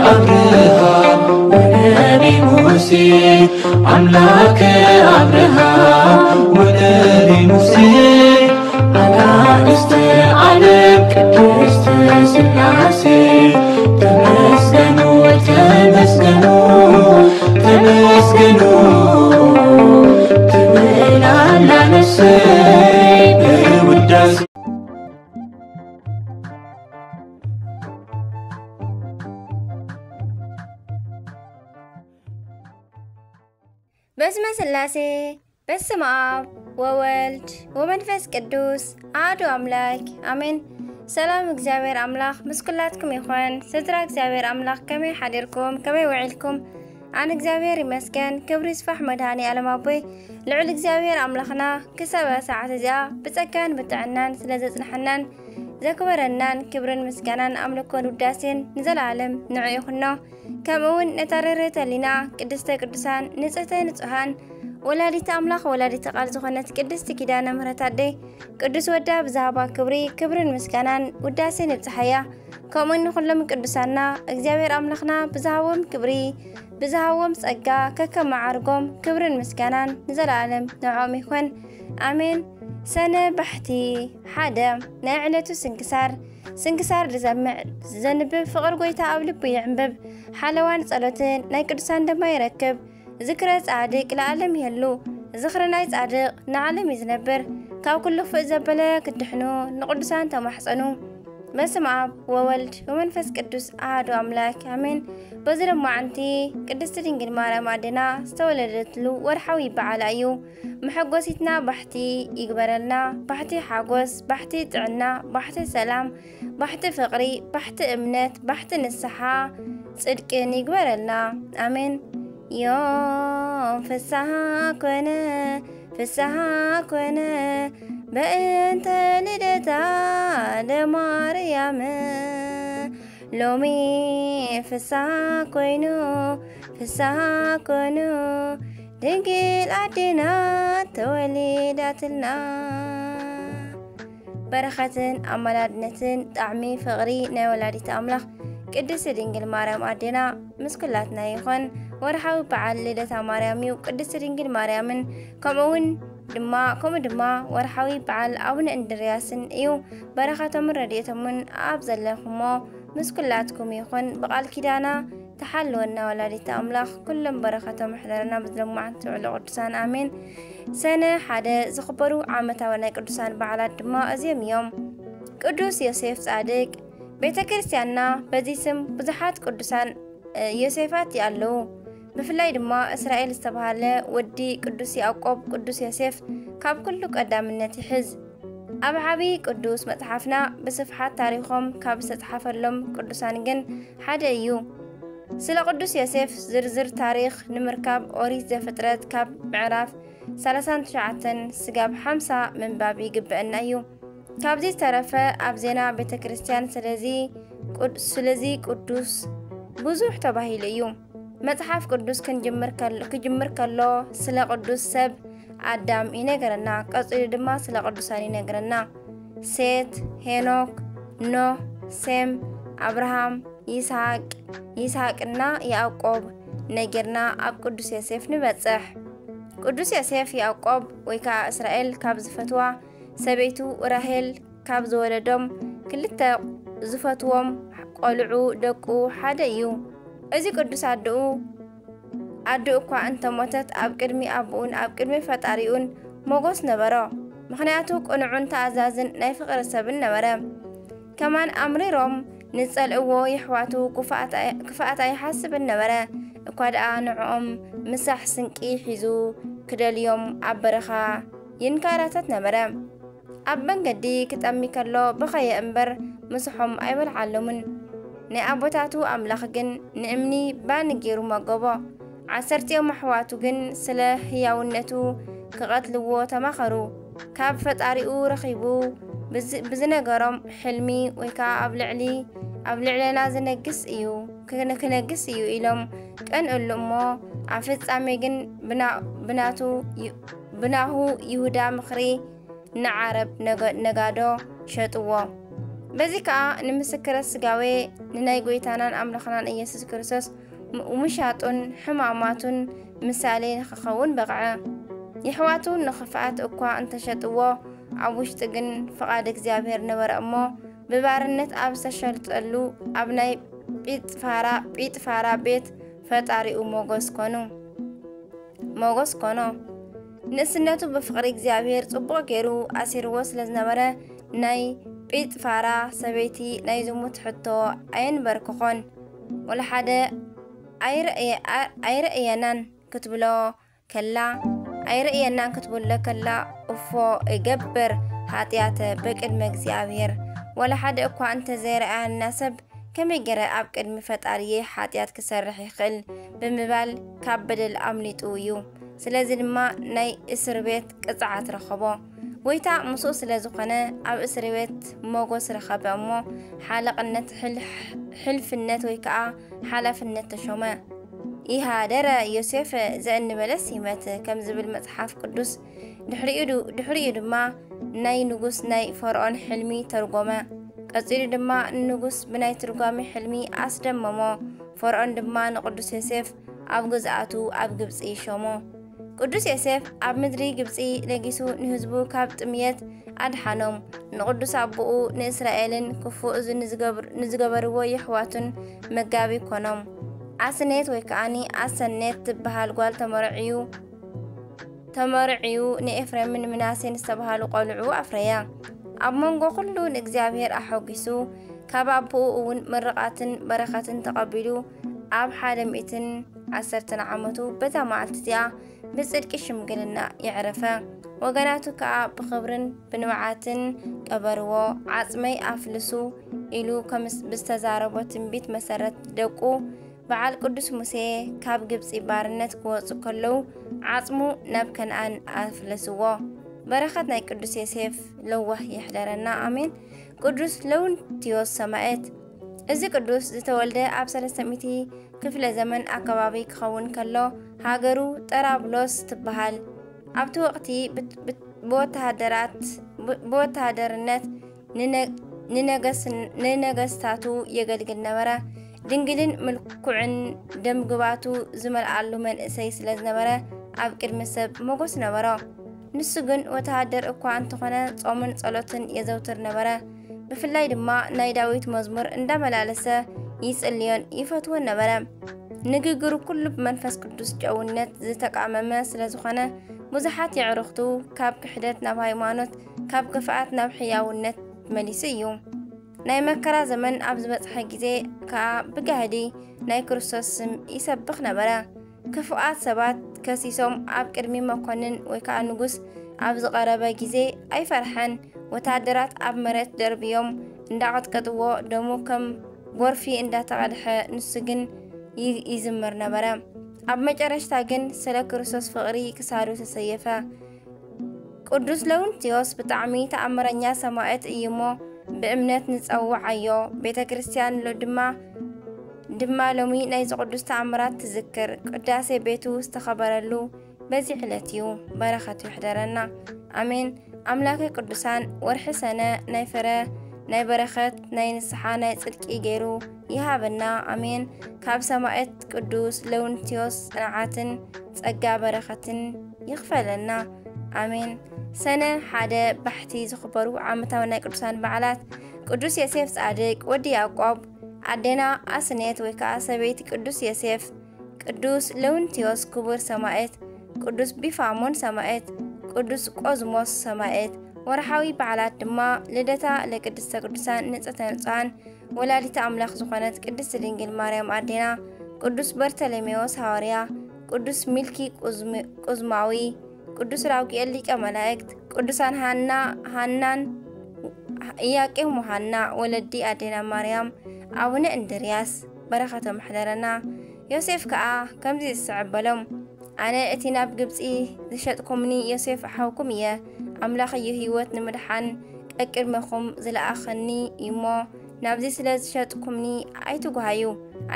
አብርሃም ወነቢ ሙሴ፣ አምላከ አብርሃም ወነቢ ሙሴ፣ አናእስተ ዓለም ቅድስት ሥላሴ፣ ተመስገኑ፣ ተመስገኑ፣ ተመስገኑ ትብል ኣላ ነፍሰይ ብውዳሴ። በስመ ሥላሴ፣ በስመ አብ ወወልድ ወመንፈስ ቅዱስ አሐዱ አምላክ አሜን። ሰላም እግዚኣብሔር ኣምላኽ ምስ ኩላትኩም ይኹን። ስድራ እግዚኣብሔር ኣምላኽ ከመይ ሓዲርኩም? ከመይ ውዒልኩም? ኣነ እግዚኣብሔር ይመስገን፣ ክብሪ ይስፋሕ መድኃኔ ዓለም ኣቦይ። ልዑል እግዚኣብሔር ኣምላኽና ክሳብ እዛ ሰዓት እዚኣ ብጸጋን ብጥዕናን ስለ ዘጽንሐናን ዘክበረናን ክብርን ምስጋናን ኣምልኮን ውዳሴን ንዘለዓለም ንዑ ይኹኖ። ከምኡ እውን ነታ ርህርህተ ህሊና ቅድስተ ቅዱሳን ንጽህተ ንጹሃን ወላዲተ ኣምላኽ ወላዲተ ቃል ዝኾነት ቅድስቲ ኪዳነ ምሕረት ኣደይ ቅዱስ ወዳ ብዝሃባ ክብሪ ክብርን ምስጋናን ውዳሴን ይብጽሓያ። ከምኡ ንኹሎም ቅዱሳና እግዚኣብሔር ኣምላኽና ብዝሃቦም ክብሪ ብዝሃቦም ጸጋ ከከም መዓርጎም ክብርን ምስጋናን ንዘለዓለም ንዕኦም ይኹን። ኣሜን። ሰነ ባሕቲ ሓደ። ናይ ዕለቱ ስንክሳር። ስንክሳር ዝሰምዕ ዘንብብ ፍቕሪ ጐይታ ኣብ ልቡ ይዕንብብ። ሓለዋን ጸሎትን ናይ ቅዱሳን ድማ ይረክብ። ዝክረ ጻድቅ ለዓለም ይህሉ። ዝኽሪ ናይ ጻድቅ ንዓለም እዩ ዝነብር። ካብ ኩሉ ክፉእ ዘበለ ክትድሕኑ ንቅዱሳን ተማሕጸኑ። በስመ አብ ወወልድ ወመንፈስ ቅዱስ አሐዱ አምላክ አሜን። በዚ ሎማዓንቲ ቅድስት ድንግል ማርያም ኣዴና ዝተወለደትሉ ወርሓዊ በዓላ እዩ። መሐጎሲትና ባሕቲ ይግበረልና። ባሕቲ ሓጎስ፣ ባሕቲ ጥዕና፣ ባሕቲ ሰላም፣ ባሕቲ ፍቕሪ፣ ባሕቲ እምነት፣ ባሕቲ ንስሓ ጽድቅን ይግበረልና። ኣሜን። ዮም ፍስሓ ኮነ፣ ፍስሓ ኮነ፣ በእንተ ልደታ ለማርያም። ሎሚ ፍስሓ ኮይኑ፣ ፍስሓ ኮኑ፣ ድንግል ኣዴና ተወሊዳትልና። በረኸትን ኣማላድነትን ጣዕሚ ፍቕሪ ናይ ወላዲት ኣምላኽ ቅድስቲ ድንግል ማርያም ኣዴና ምስ ኩላትና ይኹን። ወርሓዊ በዓል ልደታ ማርያም እዩ። ቅድስቲ ድንግል ማርያምን ከምኡ እውን ድማ፣ ከምኡ ድማ ወርሓዊ በዓል ኣቡነ እንድርያስን እዩ። በረኸቶምን ረድኤቶምን ኣብ ዘለኹሞ ምስ ኩላትኩም ይኹን። ብቃል ኪዳና ተሓልወና ወላዲት ኣምላኽ። ኩሎም በረኸቶም ይሕደረና ብዝለማዓንቲ ውዕሎ ቅዱሳን ኣሜን። ሰነ ሓደ ዝኽበሩ ዓመታዊ ናይ ቅዱሳን በዓላት ድማ እዚኦም እዮም። ቅዱስ ዮሴፍ ጻድቅ። ቤተ ክርስቲያንና በዚ ስም ብዙሓት ቅዱሳን፣ እ፣ ዮሴፋት ኣለዉ። ብፍላይ ድማ እስራኤል ዝተባህለ ወዲ ቅዱስ ያዕቆብ ቅዱስ ዮሴፍ ካብ ኩሉ ቀዳምነት ይሕዝ። ኣብ ዓቢ ቅዱስ መጽሓፍና ብስፍሓት ታሪኾም ካብ ዝተጽሓፈሎም ቅዱሳን ግን ሓደ እዩ። ስለ ቅዱስ ዮሴፍ ዝርዝር ታሪኽ ንምርካብ ኦሪት ዘፍጥረት ካብ ምዕራፍ ሰላሳን ትሽዓተን ስጋብ ሓምሳ ምንባብ ይግበአና እዩ። ካብዚ ዝተረፈ ኣብ ዜና ቤተ ክርስቲያን ስለዚ ቅድ-፣ ስለዚ ቅዱስ ብዙሕ ተባሂሉ እዩ። መጽሓፍ ቅዱስ ክንጅምር ከል-፣ ክጅምር ከሎ ስለ ቅዱስ ሰብ ኣዳም ይነግረና። ቀጺሉ ድማ ስለ ቅዱሳን ይነግረና። ሴት፣ ሄኖክ፣ ኖህ፣ ሴም፣ ኣብርሃም፣ ይስሐቅ፣ ይስሐቅና ያዕቆብ ነጊርና ኣብ ቅዱስ ዮሴፍ ንበጽሕ። ቅዱስ ዮሴፍ ያዕቆብ ወይ ከኣ እስራኤል ካብ ዝፈትዋ ሰበይቱ ራሄል ካብ ዝወለዶም ክልተ ዝፈትዎም ቆልዑ ደቁ ሓደ እዩ። እዚ ቅዱስ ኣደኡ ኣደኡ እኳ እንተሞተት ኣብ ቅድሚ ኣቦኡን ኣብ ቅድሚ ፈጣሪኡን ሞጎስ ነበሮ። ምኽንያቱ ቅኑዕን ተኣዛዝን ናይ ፍቕሪ ሰብን ነበረ። ከማን ኣምሪሮም ንጸልእዎ የሕዋቱ ክፍኣት ኣይ-፣ ክፍኣት ኣይሓስብን ነበረ። እኳ ደኣ ንዕኦም ምሳሕ ስንቂ ሒዙ ክደልዮም ኣብ በረኻ ይንከራተት ነበረ። ኣብ መንገዲ ክጠሚ ከሎ በኸየ እምበር ምሳሖም ኣይበልዓሎምን። ናይ ኣቦታቱ ኣምላኽ ግን ንእምኒ ባኒ ገይሩ መገቦ። ዓሰርቲኦም ኣሕዋቱ ግን ስለ ህያውነቱ ክቐትልዎ ተማኸሩ። ካብ ፈጣሪኡ ረኺቡ ብዝ-፣ ብዝነገሮም ሕልሚ ወይ ከኣ ኣብ ልዕሊ፣ ኣብ ልዕለና ዝነግስ እዩ፣ ክነ-፣ ክነግስ እዩ ኢሎም ቀንእሉ እሞ፣ ኣብ ፍጻሜ ግን ብና-፣ ብናቱ ዩ-፣ ብናሁ ይሁዳ ምኽሪ ንዓረብ ነገ-፣ ነጋዶ ሸጥዎ። በዚ ከኣ ንምስክረ ስጋዌ ንናይ ጐይታናን ኣምላኽናን ኢየሱስ ክርስቶስ ም-፣ ምሻጡን ሕማማቱን ምሳሌ ንኽኸውን በቕዐ። የሕዋቱ ንኽፍኣት እኳ እንተሸጥዎ፣ ኣብ ውሽጢ ግን ፍቓድ እግዚኣብሔር ነበረ እሞ፣ ብባርነት ኣብ ዝተሸጠሉ ኣብ ናይ ጲጥፋራ፣ ጲጥፋራ ቤት ፈጣሪኡ ሞገስ ኮኑ። ሞገስ ኮኖ። ንእስነቱ ብፍቕሪ እግዚኣብሔር ጽቡቕ ገይሩ ኣሲርዎ ስለ ዝነበረ፣ ናይ ጲጥፋራ ሰበይቲ ናይ ዝሙት ሕቶ ኣየንበርክኾን። ወላ ሓደ ኣይርእየ-፣ ኣ-፣ ኣይርእየናን ክትብሎ ከላ፣ ኣይርእየናን ክትብሎ ከላ፣ እፎ እገብር ኃጢኣተ በቅድመ እግዚኣብሔር፣ ወላ ሓደ እኳ እንተ ዘይረኣየና ሰብ ከመይ ገይረ ኣብ ቅድሚ ፈጣሪየ ኃጢኣት ክሰርሕ ይኽእል ብምባል ካብ በደል ኣምሊጡ እዩ። ስለዚ ድማ ናይ እስር ቤት ቅጽዓት ረኸቦ። ጐይታ ምስኡ ስለ ዝኾነ ኣብ እስር ቤት ሞገስ ረኸበ እሞ ሓለቕነት፣ ሕል-፣ ሕልፍነት ወይ ከኣ ሓላፍነት ተሾመ። ኢሃደረ ዮሴፍ ዘእንበለ ሲመት ከም ዝብል መጽሓፍ ቅዱስ፣ ድሕሪኡ ዱ-፣ ድሕሪኡ ድማ ናይ ንጉስ ናይ ፈርዖን ሕልሚ ተርጎመ። ቀጺሉ ድማ ንጉስ ብናይ ትርጓሜ ሕልሚ ኣስደመሞ። ፈርዖን ድማ ንቅዱስ ዮሴፍ ኣብ ግዝኣቱ ኣብ ግብጺ ሾሞ። ቅዱስ ዮሴፍ ኣብ ምድሪ ግብጺ ነጊሱ ንህዝቡ ካብ ጥምየት ኣድሓኖም። ንቅዱስ ኣቦኡ ንእስራኤልን ክፉእ እዚ ንዝገብር-፣ ንዝገበርዎ የሕዋቱን መጋቢ ኮኖም። ኣስኔት ወይ ከኣኒ ኣሰኔት ትበሃል ጓል ተመርዕዩ፣ ተመርዕዩ ንኤፍሬምን ምናሴን ዝተባሃሉ ቆልዑ ኣፍረየ። ኣብ መንጎ ኩሉ ንእግዚኣብሔር ኣሐጒሱ፣ ካብ ኣቦኡ እውን ምርቓትን በረኸትን ተቐቢሉ፣ ኣብ ሓደ ሚእትን ዓሰርተን ዓመቱ በዛ መዓልቲ እዚኣ ብጽድቂ ሽምግልና የዕረፈ። ወገናቱ ከኣ ብኽብርን ብንብዓትን ቀበርዎ። ዓጽመይ ኣፍልሱ ኢሉ ከም ብዝተዛረቦ ትንቢት መሰረት ደቁ በዓል ቅዱስ ሙሴ ካብ ግብጺ ባርነት ክወጹ ከለዉ ዓጽሙ ናብ ከነኣን ኣፍለስዎ። በረኸት ናይ ቅዱስ ዮሴፍ ለዋህ ይሕደረና። ኣሜን። ቅዱስ ለውንቲዮስ ሰማዕት። እዚ ቅዱስ ዝተወልደ ኣብ ሰለስተ ሚእቲ ክፍለ ዘመን ኣከባቢ ክኸውን ከሎ፣ ሃገሩ ጠራብሎስ ትበሃል። ኣብቲ ወቕቲ ብት-፣ ብት-፣ ብወተሃደራት፣ ብ-፣ ብወተሃደርነት ንነ-፣ ንነገስን-፣ ንነገስታቱ የገልግል ነበረ። ድንግልን ምልኩዕን ደምግባቱ ዝመልኣሉ መንእሰይ ስለ ዝነበረ፣ ኣብ ቅድሚ ሰብ ሞገስ ነበሮ። ንሱ ግን ወተሃደር እኳ እንተኾነ፣ ጾምን ጸሎትን የዘውትር ነበረ። ብፍላይ ድማ ናይ ዳዊት መዝሙር እንዳመላለሰ ይጽልዮን ይፈትዎን ነበረ። ንግግሩ ኩሉ ብመንፈስ ቅዱስ ጨውነት ዝተቃመመ ስለ ዝኾነ፣ ብዙሓት የዕሩኽቱ ካብ ክሕደት ናብ ሃይማኖት፣ ካብ ክፍኣት ናብ ሕያውነት መሊሱ እዩ። ናይ መከራ ዘመን ኣብ ዝበጽሐ ግዜ ከኣ ብጋህዲ ናይ ክርስቶስ ስም ይሰብኽ ነበረ። ክፉኣት ሰባት ከሲሶም ኣብ ቅድሚ መኮንን ወይ ከኣ ንጉስ ኣብ ዝቐረበ ግዜ ኣይፈርሐን። ወተሃደራት ኣብ መሬት ደርብዮም እንዳቐጥቀጥዎ፣ ደሙ ከም ጎርፊ እንዳተቐድሐ፣ ንሱ ግን ይ-፣ ይዝምር ነበረ። ኣብ መጨረሽታ ግን ስለ ክርስቶስ ፍቕሪ ክሳዱ ተሰየፈ። ቅዱስ ለውንቲዮስ ብጣዕሚ ተኣምረኛ ሰማዕት እዩ እሞ፣ ብእምነት ንጸውዓዮ። ቤተ ክርስቲያን ሎ-፣ ድማ፣ ድማ ሎሚ ናይዚ ቅዱስ ተኣምራት ትዝክር። ቅዳሴ ቤቱ ዝተኸበረሉ በዚ ዕለት እዩ። በረኸቱ ይሕደረና። ኣሜን። ኣምላከ ቅዱሳን፣ ወርሒ ሰነ ናይ ፍረ፣ ናይ በረኸት፣ ናይ ንስሓ፣ ናይ ጽድቂ ገይሩ ይሃበና። ኣሜን። ካብ ሰማዕት ቅዱስ ለውንቲዮስ ጽንዓትን ጸጋ በረኸትን ይኽፈለና። ኣሜን። ሰነ ሓደ ባሕቲ ዝኽበሩ ዓመታዊ ናይ ቅዱሳን በዓላት። ቅዱስ ዮሴፍ ጻድቅ ወዲ ያዕቆብ፣ ኣዴና ኣስኔት ወይ ከኣ ሰበይቲ ቅዱስ ዮሴፍ፣ ቅዱስ ለውንቲዮስ ክቡር ሰማዕት፣ ቅዱስ ቢፋሞን ሰማዕት፣ ቅዱስ ቆዝሞስ ሰማዕት። ወርሓዊ በዓላት ድማ ልደታ ለቅድስተ ቅዱሳን ንጽሕተ ንጹሃን ወላዲተ ኣምላኽ ዝኾነት ቅድስት ድንግል ማርያም ኣዴና፣ ቅዱስ በርተሎሜዎስ ሃዋርያ፣ ቅዱስ ሚልኪ ቁዝም-፣ ቁዝማዊ፣ ቅዱስ ራጉኤል ሊቀ መላእክት፣ ቅዱሳን ሃና፣ ሃናን ኢያቄም ወሃና ወለዲ ኣዴና ማርያም፣ ኣቡነ እንድርያስ በረኸቶም ይሕደረና። ዮሴፍ ከኣ ከምዚ ዝስዕብ በሎም፣ ኣነ እቲ ናብ ግብጺ ዝሸጥኩምኒ ዮሴፍ ኣሓውኩም እየ። ኣምላኽ እዩ ህይወት ንምድሓን ቀቅድመኹም ዝለኣኸኒ እዩሞ፣ ናብዚ ስለ ዝሸጥኩምኒ ኣይትጉሃዩ፣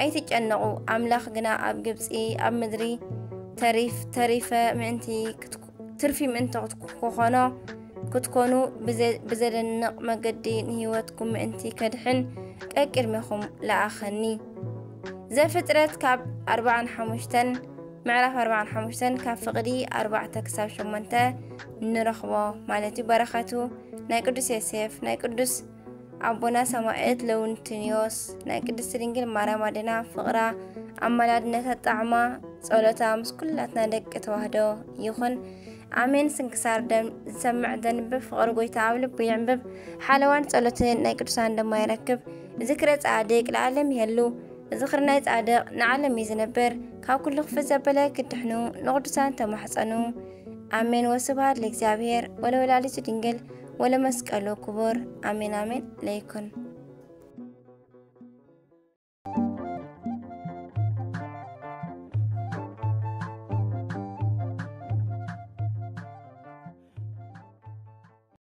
ኣይትጨነቑ። ኣምላኽ ግና ኣብ ግብጺ ኣብ ምድሪ ተሪፍ-፣ ተሪፈ ምእንቲ ክትኩ-፣ ትርፊ ምእንቲ ክትኩ-፣ ክኾኖ ክትኮኑ ብዘ- ብዘደንቕ መገዲ ንህይወትኩም ምእንቲ ከድሕን ቀቅድሜኹም ለኣኸኒ። ዘፍጥረት ካብ ኣርባዓን ሓሙሽተን ምዕራፍ ኣርባዓን ሓሙሽተን ካብ ፍቕዲ ኣርባዕተ ክሳብ ሸሞንተ ንረኽቦ ማለት እዩ። በረኸቱ ናይ ቅዱስ ዮሴፍ፣ ናይ ቅዱስ ኣቦና ሰማዕት ለውንቲኒዮስ፣ ናይ ቅድስቲ ድንግል ማርያም ኣዴና ፍቕራ፣ ኣማላድነታ፣ ጣዕማ፣ ጸሎታ ምስ ኩላትና ደቂ ተዋህዶ ይኹን። ኣሜን። ስንክሳር ደም ዝሰምዕ ዘንብብ፣ ፍቕሪ ጎይታ ኣብ ልቡ የዕንብብ፣ ሓለዋን ጸሎትን ናይ ቅዱሳን ድማ ይረክብ። ዝክረ ጻድቅ ለዓለም ይሄሉ። ዝኽሪ ናይ ጻድቕ ንዓለም እዩ ዝነብር። ካብ ኩሉ ክፍእ ዘበለ ክድሕኑ ንቕዱሳን ተማሕጸኑ። ኣሜን። ወስብሐት ለእግዚኣብሔር ወለወላዲቱ ድንግል ወለመስቀሉ ክቡር። ኣሜን ኣሜን። ለይኩን